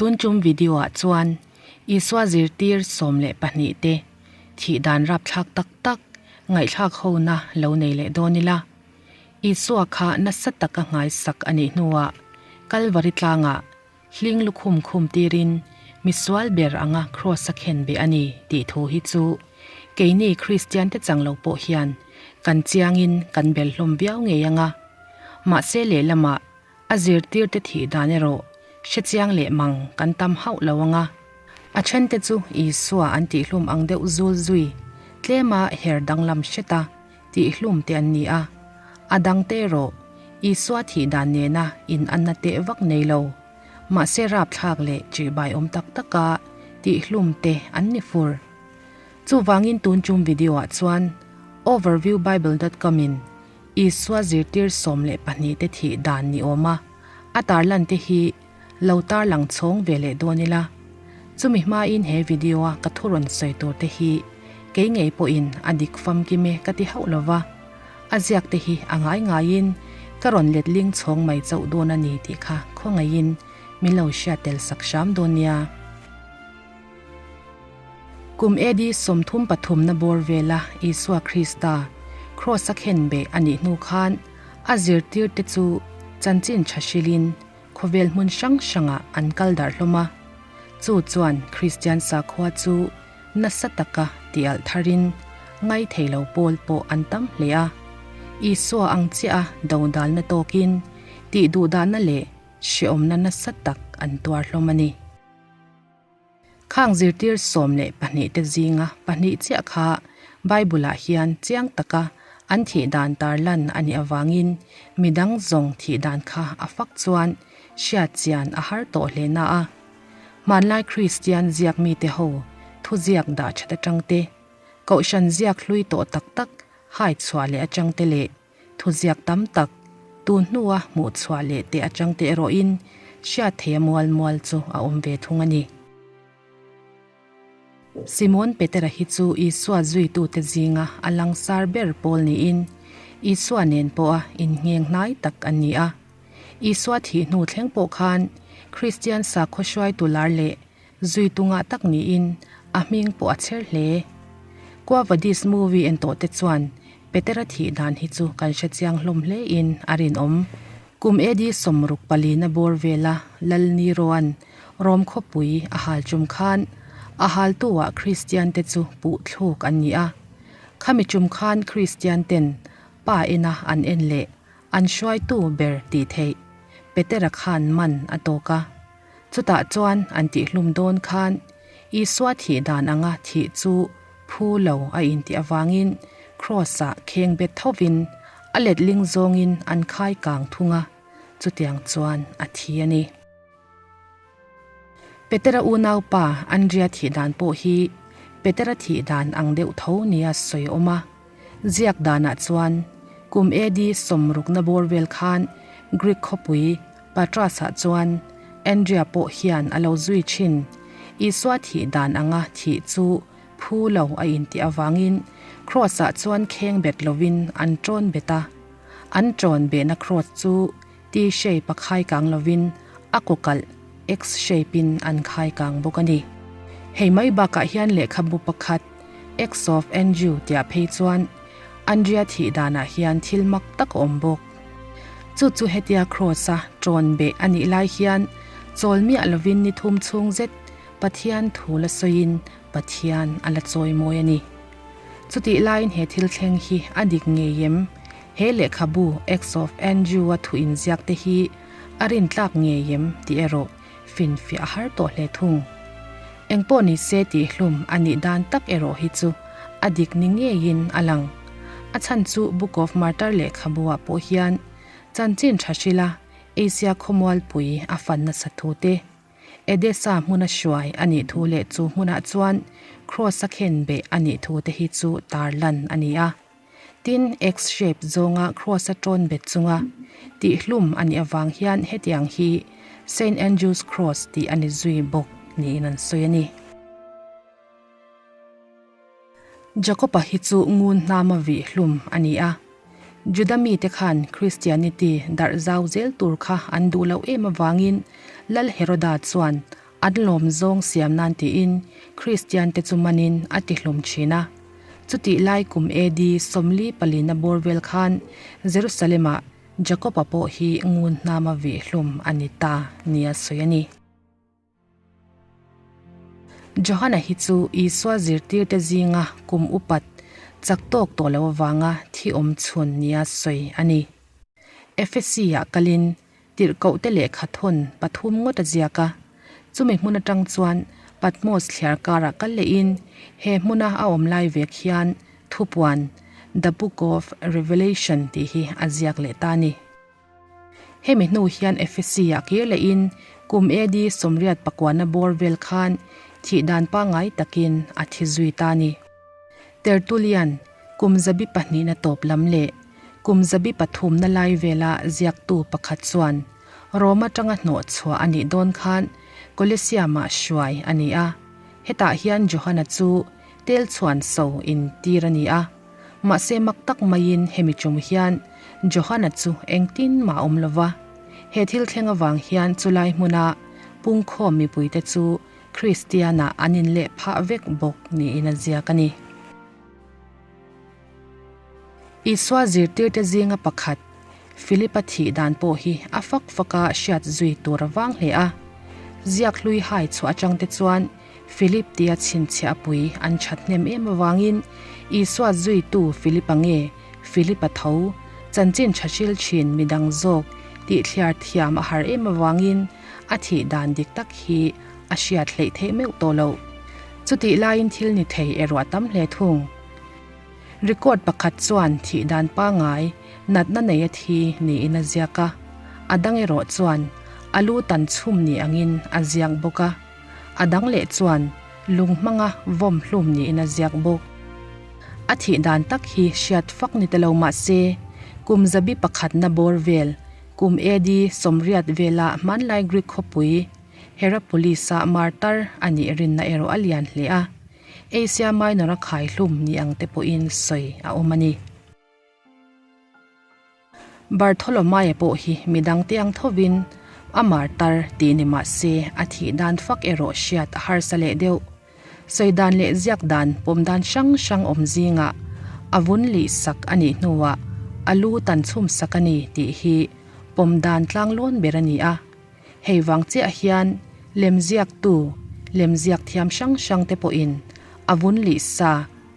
Tun tum video ah chuan Isua zirtir 12 te thih dan rapthlak tak tak ngaihthlak hona lo nei leh dawn ila. Isua kha nasa taka nghaisak a nih hnuah Kalvari tlangah hling lukhum khum tirin misual ber anga kraws a khen beh a ni tih thu hi chu keini Kristian te chang lo pawh hian kan chiangin kan bel hlawm viau ngei anga. Mahse lehlamah a zirtirte thih dan erawh hrechiang leh mang kan tam hauh lo anga. A thente chu Isua an tihhlum ang deuh zul zui tlema her danglam hreta tihhlum te an ni a, a dangte erawh Isua thih dan nena in anna teh vak nei lo, mahse rapthlak leh ṭihbai awm tak taka tihhlum te an ni fur. Chuvangin tun tum video ah chuan Overviewbible dot com in Isua zirtir 12 te thih dan ni awm a, a tarlan te hi lo tarlang chhawng ve leh dawn ila. Chumi hmain he video a ka thu rawn sawi tur te hi kei ngei pawhin a dik famkim e ka ti hauh lova, a ziak te hi a ngai ngaiin ka rawn letling chhawng mai chauh dawn a ni tih kha khawngaihin min lo hriat tel sak hram dawn nia. Kum AD 33 na bawr vela Isua Krista kraws a khen beh a nih hnu khan a zirtirte chu chanchin tha hrilhin khawvel hmun hrang hrangah an kal darh hlawm a. Chu chuan Kristian sakhua chu nasa taka ti alh tharin ngai thei lo pawl pawh an tam hle a. Isua ang chiah a dodalna tawkin tih duhdahna leh hrehawmna nasa tak an tuar hlawm a ni. Khang zirtir 12 te zinga pahnih chiah kha Bible ah hian chiang taka an thih dan tarlan a nih avangin midang zawng thih dan kha a fak chuan hriat chian a har tawh hle na a. Hmanlai Kristian ziak mite ho thu ziak dah that atang te, kohhran ziak hlui tawh tak tak hai chhuah leh atang te leh Thuziak tam tak tun hnua hmuh chhuah leh teh atang te erawhin hriat theia mual mual chu a awm ve thung a ni. Simon Petera hi chu Isua zuitute zinga a langsar ber pawl niin Isua nen pawha inngheng hnai tak an ni a. Isua thih hnu thleng pawh khan Kristian sakhaw hruaitu lar leh zuitu ngah tak niin a hming pawh a chher hle. Quo Vadis movie en tawh te chuan Petera thih dan hi chu kan hre chiang hlawm hle in a rinawm. Kum AD 64 na bawr vela Lal Neroan Rom khawpui a hal tum khan a haltu ah Kristian te chu puh thluk an ni a. Khami tum khan Kristian ten pa ena an en leh an hruaitu ber tih theih Petera khan man a tawk a. Chutah chuan an tihhlum dawn khan Isua thih dan anga thih chu phu lo a intih avangin Kraws-ah kheng bet thovin a letling zawngin an khai kang thung a, chutiang chuan a thi a ni. Petera unaupa Andria thih dan pawh hi Petera thih dan ang deuh tho nia sawi a awm a. Ziak danah chuan kum AD 60 na bawr vel khan Greek khawpui Patras-ah chuan Andria pawh hian a lo zui thin. Isua thih dan anga thih chu phu lo a intih avangin Kraws-ah chuan kheng bet lovin an ṭawn bet a. An ṭawn behna kraws chu T-shape a khai kang lovin a kawkalh X-shape-in an khai kang bawk a ni. Hei mai bakah hian lehkhabu pakhat Acts of Andrew tiah phei chuan Andria thih danah hian thil mak tak a awm bawk. Chu chu hetia kraws-a ṭawn beh a nih lai hian chawl miah lovin ni thum chhung zet Pathian thu la sawiin Pathian a la chawi mawi a ni. Chutih laiin he thil thleng hi a dik ngei em? He lehkhabu Acts of Andrew-a thu inziak te hi a rintlak ngei em tih erawh finfiah a har tawh hle thung. Engpawh ni se tih hlum a nih dan tak erawh hi chu a dik ni ngeiin a lang. A chhan chu Book of Martyr lehkhabu-ah pawh hian chanchin tha hrila Asia khawmualpui a fan nasa thu te, Edessa hmuna hruai a nih thu leh chu hmunah chuan Kraws a khen beh a nih thu te hi chu tarlan a ni a. Tin, X-shape zawnga Kraws a tawn bet chunga tihhlum a nih avang hian hetiang hi Saint Andrew's Cross tih a ni zui bawk niin an sawi a ni. Jakob-a hi chu ngun hnama vih hlum a ni a. Juda mite khan Christianity darh zau zel tur kha an duh loh em avangin Lal Heroda chuan An lawm zawng siam nan tiin Kristiante chu manin a tihlum thin a. Chutih lai kum AD 44 na bawr vel khan Jerusalem-ah Jakob-a pawh hi ngun hnama vih hlum a ni ta nia sawi a ni. Johana hi chu Isua zirtirte zinga kum upat chak tawk tawh lo avanga thi awm chhun nia sawi a ni. Efesi-ah kalin tirhkohte lehkha thawn pathum ngawt a ziak a. Chumi hmun atang chuan Patmos thliar karah kal lehin he hmuna a awm lai vek hian thupuan The Book of Revelation tih hi a ziak leh ta a ni. Hemi hnu hian Efesi-ah kir lehin kum AD 89 na bawr vel khan thih dan pangngai takin a thi zui ta a ni. Tertullian, kum zabi pahnihna tawp lam leh kum zabi pathumna lai vela ziaktu pakhat chuan Rome atanga hnawh chhuah a nih dawn khan Colosseum-ah hruai a ni a. Hetah hian Johana chu tel chhuan so intir a ni a. Mahse mak tak maiin hemi tum hian Johana chu engtin mah a awm lo va. He thil thleng avang hian chulai hmuna pungkhawm mipuite chu Kristianah an inleh phah vek bawk niin a ziak a ni. Isua zirtirte zinga pakhat, Philip-a thih dan pawh hi a fak faka hriat zui tur a vang hle a. Ziak hlui hai chhuah atangte chuan Philip tia chhinchhiah pui an that hnem em avangin Isua zuitu Philip-a nge Philip-a tho, chanchin tha hril thin midang zawk tih thliar thiam a har em avangin a thih dan dik tak hi a hriat hleih theih meuh tawh loh. Chutih laiin thil ni thei erawh a tam hle thung. Record pakhat chuan thih dan pangngai natna nei a thi niin a ziak a, a dang erawh chuan a lu tan chhum ni angin a ziak bawk a, a dang leh chuan lung hmanga vawm hlum niin a ziak bawk. A thih dan tak hi hriat fak ni ta lo mah se, kum zabi pakhatna bawr vel Kum AD 80 vela hmanlai Greek khawpui Herapolis-a martar a nih rinna erawh a lian hle a, Asia Minor-a khaihlum ni ang te pawhin sawi a awm a ni. Bartholomae pawh hi midangte ang thovin a martar tih ni mah se a thih dan fak erawh hriat a harsa leh deuh. Sawi dan leh ziak dan pawm dan hrang hrang awm zingah a vun lih sak a nih hnuah a lu tan chhum sak a ni tih hi pawm dan tlanglawn ber a ni a. Hei vang chiah hian lemziaktu, lemziak thiam hrang hrang te pawhin a vun lih sa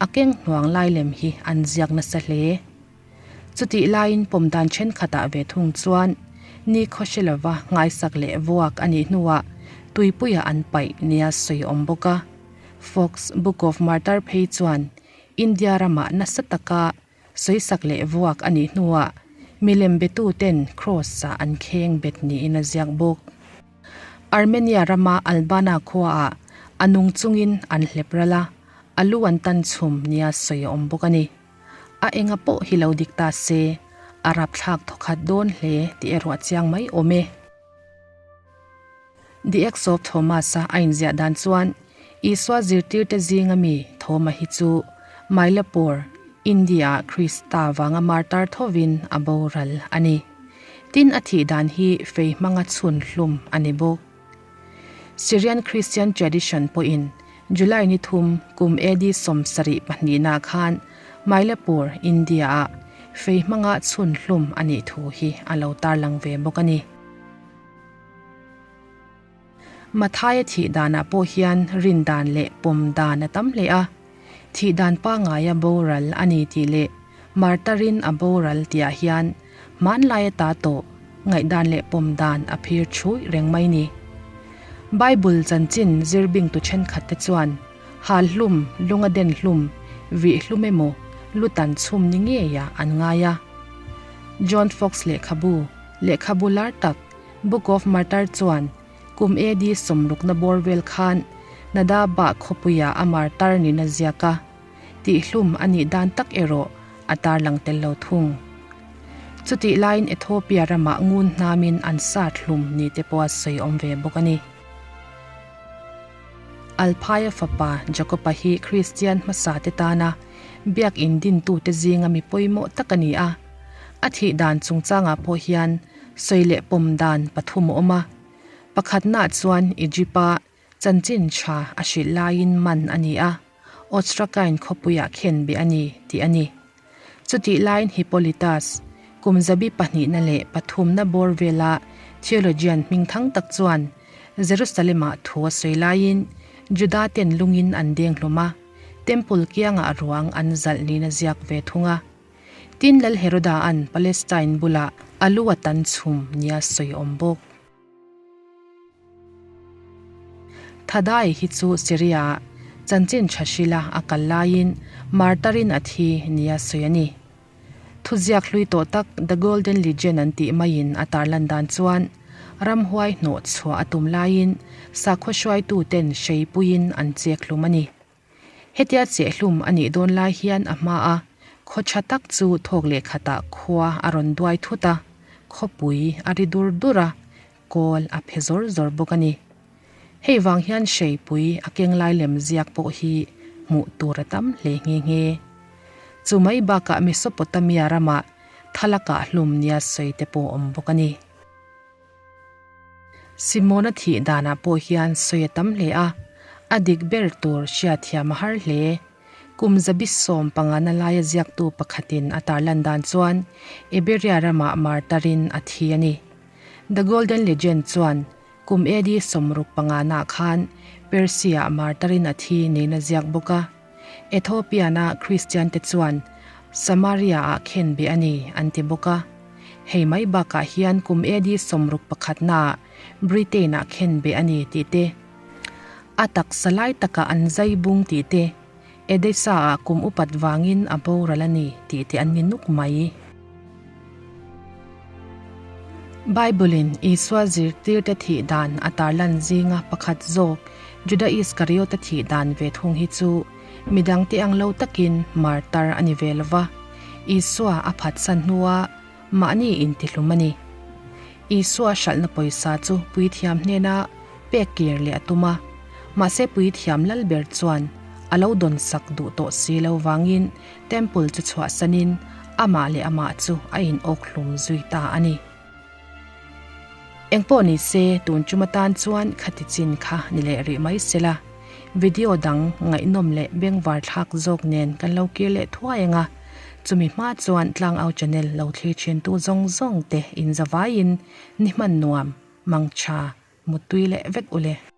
a keng hnuang lai lem hi an ziak nasa hle. Chutih laiin pawm dan thenkhatah ve thung chuan ni khawhre lova nghaisak leh vuak a nih hnuah tuipuia an paih nia sawi awm bawk a. Fox Book of Martyr phei chuan India ramah nasa taka sawisak leh vuak a nih hnuah milem betuten Cross-ah an kheng bet niin a ziak bawk. Armenia rama Albana khuaah a nung chungin an hlep ral a, a lu an tan chhum nia sawi a awm bawk a ni. A enga pawh hi lo dik ta se, a rapthlak thawkhat dawn hle tih erawh a chiang mai awm e. The Acts of Thomas-a a inziah dan chuan Isua zirtirte zinga mi Thoma hi chu Mylapore, India-ah Krista vanga martar thovin a boral a ni. Tin, a thih dan hi fei hmanga chhun hlum a ni bawk. Syrian Christian Tradition pawhin July ni thum kum AD 72 nah khan Mylapore, India-ah fei hmanga chhun hlum a nih thu hi a lo tarlang ve bawk a ni. Mathaia thih danah pawh hian rin dan leh pawm dan a tam hle a. Thih dan pangaia boral a ni tih leh martarin a boral tihah hian hmanlaia ta tawh ngaihdan leh pawm dan a phir chhuih reng mai ni. Bible chanchin zir bingtu thenkhatte chuan hal hlum, lunga den hlum, vih hlum emaw lu tan chhum ni ngeia an ngai a. John Fox lehkhabu, lehkhabu lar tak Book of Martyr chuan Kum AD 60 na bawr vel khan Nadaba khawpuia a martar niin a ziak a, tihhlum a nih dan tak erawh a tarlang tel lo thung. Chutih laiin Ethiopia ramah ngun hnamin an sat hlum ni te pawh a sawi awm ve bawk a ni. Alphaia fapa Jakoba hi Kristian hmasa te tana biakinn dintute zinga mi pawimawh tak a ni a, a thih dan chungchangah pawh hian sawi leh pawm dan pathum a awm a. Pakhatnaah chuan Egypt-a. Chanchin tha a hrilh laiin man a ni a, Ostrakain khawpuiah khenbeh a ni tih a ni. Chutih laiin Hippolytus, kum zabi pahnihna leh pathumna bawr vela theologian hmingthang tak chuan Jerusalem-ah thu a sawi laiin Juda ten lungin an deng hlawm a, Temple kiangah ruang an zalh niin a ziak ve thung a. Tin, Lal Heroda-a'n Palestine bulah a lu a tan chhum nia sawi awm bawk. Thadai hi chu Syria-ah chanchin tha hrila a kal laiin martar-in a thi nia sawi a ni. Thuziak hlui tawh tak The Golden Legion an tih maiin a tarlan dan chuan ramhuai hnawh chhuah a tum laiin sakhaw hruaituten hreipuiin an chek hlum a ni. Hetia chehhlum a nih dawn lai hian a hma a khaw tha tak chu thawk leh khatah khua a rawn duai thut a, khawpui a ri dur dur a, kawl a phe zawr zawr bawk a ni. Hei vang hian hreipui a keng lai lem ziak pawh hi hmuh tur a tam hle nghe nghe. Chu mai bakah Mesopotamia ramah thalakah hlum nia sawi te pawh awm bawk a ni. Simona thih danah pawh hian sawi a tam hle a, a dik ber tur hriatthiam a har hle. Kum zabi 15 na laia ziaktu pakhatin a tarlan dan chuan Iberia ramah martarin a thi a ni. The Golden Legend chuan kum AD 65 naah khan Persia-ah martarin a thi niin a ziak bawk a. Ethiopian-a Kristiante chuan Samaria-ah khenbeh a ni an ti bawk a. Hei mai bakah hian kum AD 61 naah Britain-ah khenbeh a ni tih te, a taksa lai takah an zai bung tih te, Edessa-ah kum upat vangin a boral a ni tih te an ni nuk mai. Bible-in Isua zirtirte thih dan a tarlan zinga pakhat zawk Juda Iskariota thih dan ve thung hi chu midangte ang lo takin martar a ni ve lo va, Isua a phatsan hnua mahni intihlum a ni. Isua hralhna pawisa chu puithiam hnena pek kir leh a tum a, mahse puithiam lalber chuan a lo dawnsak duh tawh si lo vangin Temple chu chhuahsanin amah leh amah chu a inawk hlum zui ta a ni. Engpawh ni se, tun tum atan chuan khati chin kha ni leh rih mai se la. Video dang ngaihnawm leh bengvar thlak zawk nen kan lo kir leh thuai ang a, chumi hma chuan Tlangau channel lo thlir thintu zawng zawng te inzavaiin ni hman nuam, mangtha, muttui leh vek u le.